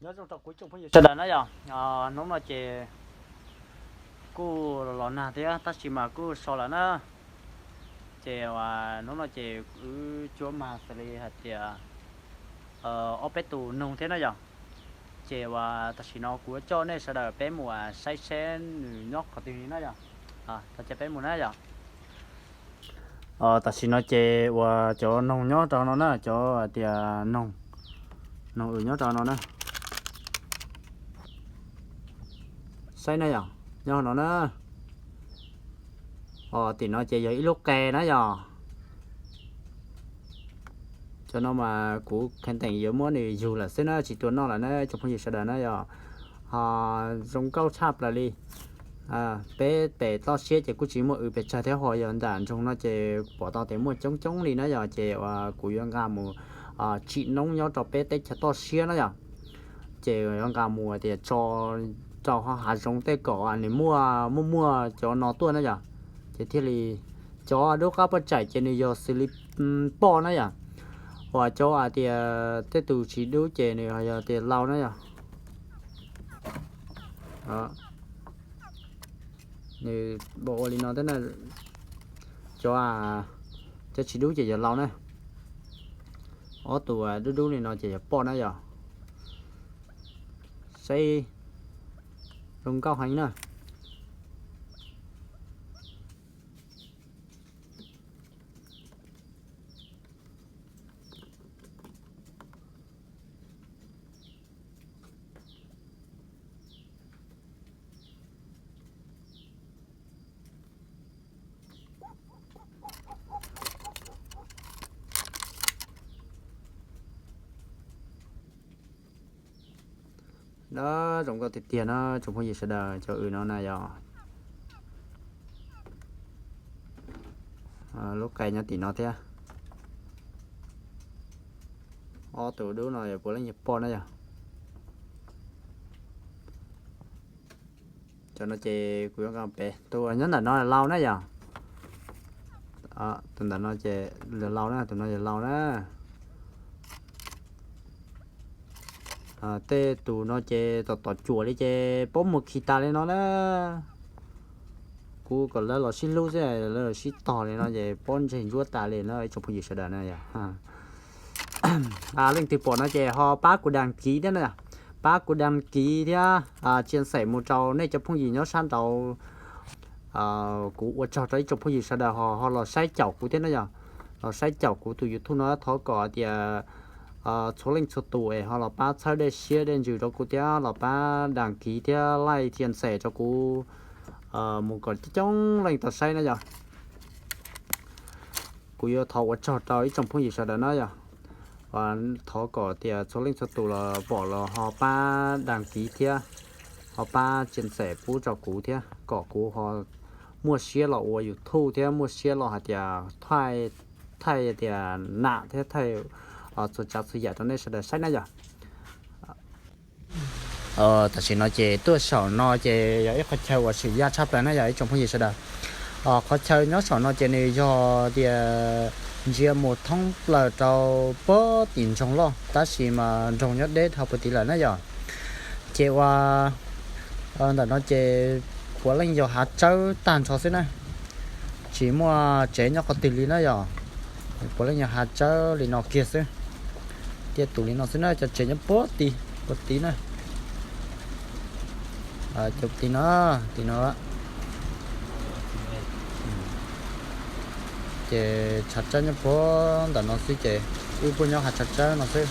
Nyob zoo rau kuv tsoom phooj ywg sawv daws na yom. Hnub no ces kuj los nag thiab tab sis mas kuj so lawm na. Ces hnub no ces wb cuab mag xws li hais tias ob peb tus noog thiab na yom. Ces uas tam sim no kuv yuav coj nej sawv daws peb mus saib seb nws nyob qhov twg li na yom. Coj peb mus na yom. Tam sim no ces uas cov noog nyob rau no na, cov hais tias noog, noog uas nyob rau no na. Saib na yom, nyob no na. Tim no ces yog ib lub qe na yom. Cov no mas kuv kheev teem yuav muab nws yug lawm xwb na, tsis tua noj lawm na tsoom phooj ywg sawv daws na yom. Ho zoo nkauj tshaj plaws li. Peb pem toj siab ces kuj tsis muaj w pes tsawg thiab, ho yog nram nroog no ces pom tau tias muaj coob coob li na yom, ces uas kuv yuav nqa mus tsim noob nyob rau peb teb chaws toj siab na yom. Ces yuav nqa mus tias tso rau hauv hav zoov tej kom nws muaj muaj muaj cov no tuaj na yom. Ces thiaj li cov dub qab poj tsaim ces nws yog xws li poj na yom. Uas cov hais tias tej tus tsis dub ces nws yog tias lau na yom. Nws npau ua li no thiab na. Cov, cov tsis dub ces yog lau na. Ob tug dub dub li no ces yog poj na yom. Saib zoo nkauj heev na. Zoo nkauj tiag tiag na tsoom phooj ywg sawv daws, cov w no na yog lub qe nyob tim no thiab. Ob tug dub no yog puav leej yog poj na yog. Cov no ces kuv yuav nqa pem, tus nyob ntawm no lau na yog. Tus ntawm no ces lau na, tus no yog lau na. Tej tus no ces tom tom cuam li ces paub mus khi tas li no na. Kuv kom lawv los sib hlub xwb, lawv los sib tog li no ces paub ntseg ntsuab tas li na ib tsoom phooj ywg sawv daws na yog. Leej twg pom no ces ho pab kuv đăng ký thiab na, pab kuv đăng ký thiab chia sẻ mus rau nej cov phooj ywg nyob sab nraud. Kuv ua tsaug rau ib tsoom phooj ywg sawv daws ho ho los saib caum kuv thiab na yog. Los saib caum kuv tus YouTube no thov kom tias txhua leej txhua tus es ho los pab txhawb dej siab dej ntsws rau kuv thiab los pab đăng ký thiab like chia sẻ rau kuv mus kom coob leej tau saib na yog. Kuv yuav thov ua tsaug rau ib tsoom phooj ywg sawv daws na yog. Thov kom tias txhua leej txhua tus los pom los ho pab đăng ký thiab ho pab chia sẻ pub rau kuv thiab kom kuv ho muaj siab los ua YouTube thiab muaj siab los hais tias thaij tias nam thiab thaij txhua tsav txhua yam rau nej sawv daws saib na yog. Tam sim no ces tuaj saum no ces yog ib qhov chaw uas swm yaj tshaj plaws na yog ib tsoom phooj ywg sawv daws. Qhov chaw nyob saum no ces nws yog tias ntsia mus thoob plaws rau puag tim nroog loj tab sis mas nroog nyob deb dhau puag tid lawm na yog. Ces ua ntawm no ces puav leej yog hav tsawb tag nrho xwb na, tsis muaj tsev nyob qhov twg li na yog. Puav leej yog hav tsawb li no kiag xwb, tiaj tus li no xwb na, cov tsev nyob puag tid puag tid na. Cov tid no, tid no ces tshav tsawb nyob puag ntawm no xwb ces wb puag nyob hav tshav tsawb no xwb.